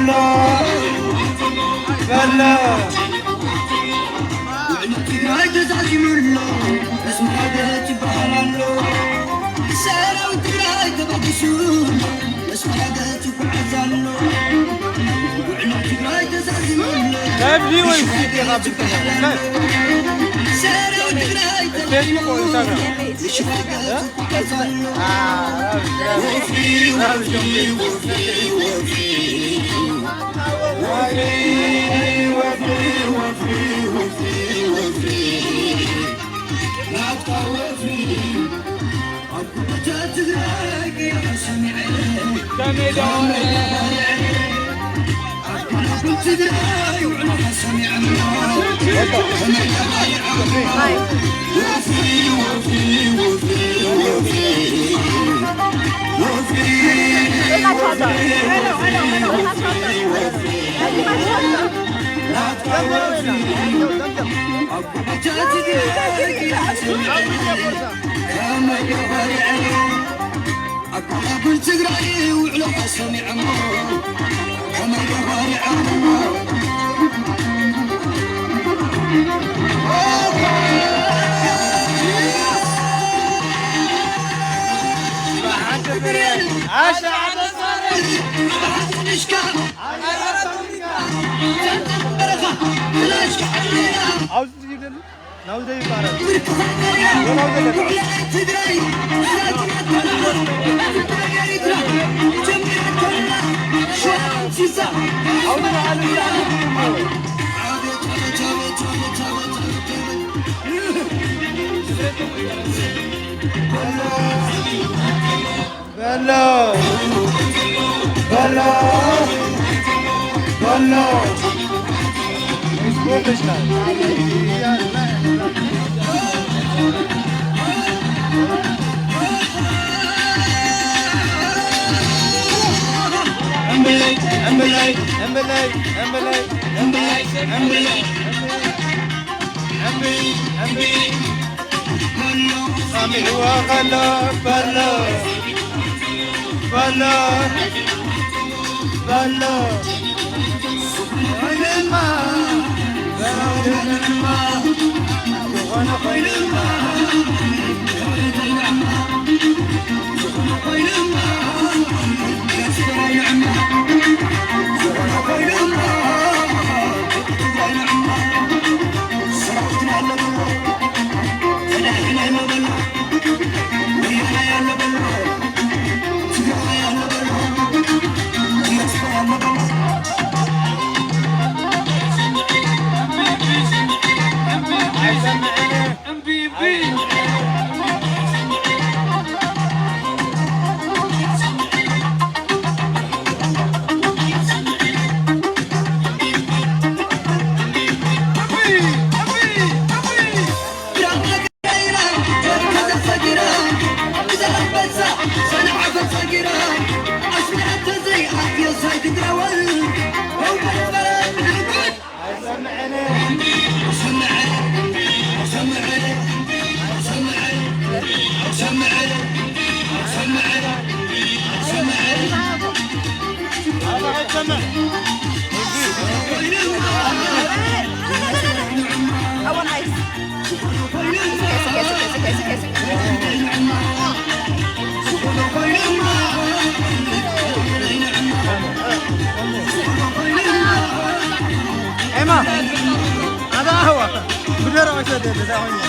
በሎ። ውዕሊ ትግራይ ተዛዚሙ ኣሎ፣ ኣስመራ ይበሃል ኣሎ። ሰራዊት ትግራይ ተበጊሱ፣ ኣስመራ ይጓዓዝ ኣሎ። ውዕሊ ትግራይ ተዛዚሙ ኣሎ፣ ሰብ ሊወይ ሲቲ ካብ ብትግራይ። ሰራዊት ትግራይ ተበጊሱ፣ ኣስመራ ይጓዓዝ ኣሎ። ኣጎናጉል ትግራይ ውዕሎ ሰሚዖሞ ከመይ ገባሪዖሞ። ኣብዚ እዩ ዘሎ። ናብዚ ይባረር። በሎ፣ በሎ፣ በሎ። እምብለይ፣ እምብለይ፣ እምብለይ፣ እምብለይ፣ እምብለይ፣ እምብለይ። እምቢ፣ እምቢ። ሰሚዕዎ ከሎ በሎ፣ በሎ፣ በሎ። ኮይንማ፣ በሎ ኮይንማ፣ ዝኾነ ኮይንማ። ኤማ፣ ኣታ ኣህዋ፣ ብደረቕ ሰደደ፣ ዳሆኛ።